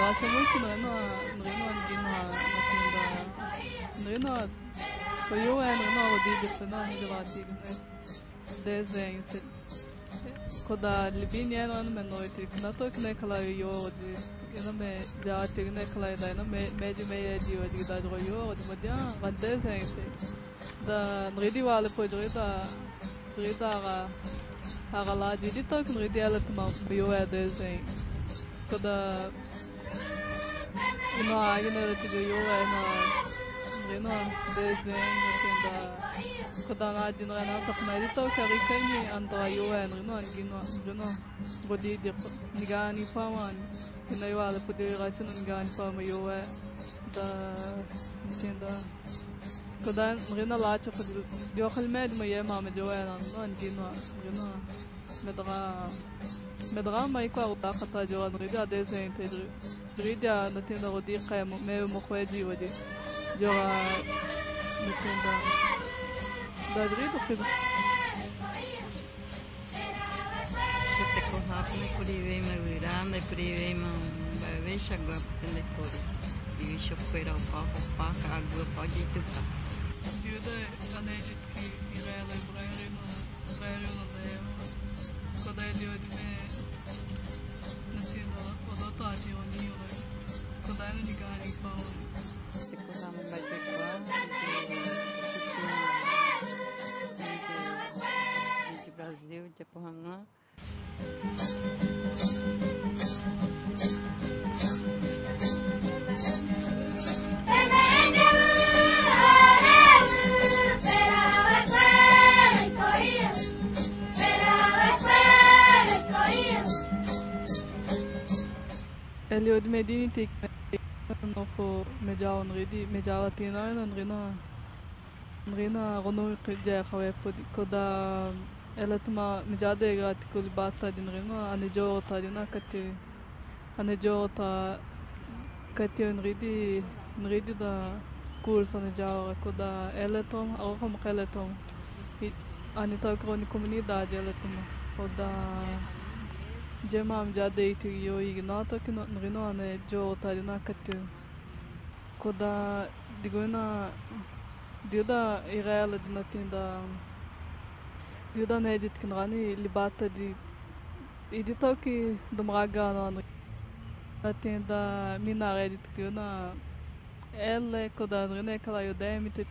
Lacha muito no no na tenda no foi eu é no rodízio no no de né desenho koda libini no no me noite na to que ne kala yo de ino me ja te ne kala da ino me me de me de de da yo de modia va desenho da nridi wale po da drida ara la de to que nridi ela toma bio é desenho koda ino a ino te yo é no rino desenho tenda koda na de no na to na to que rikani andra yo é rino angino rino rodi de nigani pawan ina yo ala poder racho nigani pa yo é da tenda koda rino la cho yo khalmed mo yema me jo é no angino rino medra medra ma ikwa da khata jo nrida desenho te drida na tenda rodi qam me mo khwaji wadi jo na tenda da drido khid Tekohápe ndaiporivéima yvyra, ndaiporivéima mba'evéichagua ndaipóri. Ivichokuéra opa ohopa ka'aguy opa ojeitypa. Jude anejitki irele brerino brerino leo koda elio de me na tenda odota ati onire koda ino nigani pa Tekoha mba'epekuaa de Brasil, japo hag̃ua. Elio de Medini te no ko mejao nridi mejao tina nrina nrina rono ja khawe koda ela tuma mejade ga tikul bata din rino ane jo ta dina kati ane jo ta kati nridi nridi da curso ane jao koda ela tom o como ela tom ane ta ko comunidade ela tuma koda jema mjade itu yo igna to kino nrino ane jo ta dina kati koda digona dida irela dina tinda dida nedit kinrani libata di idito ki domraga no tenda minare dit diona elle koda nrine kala yodemi te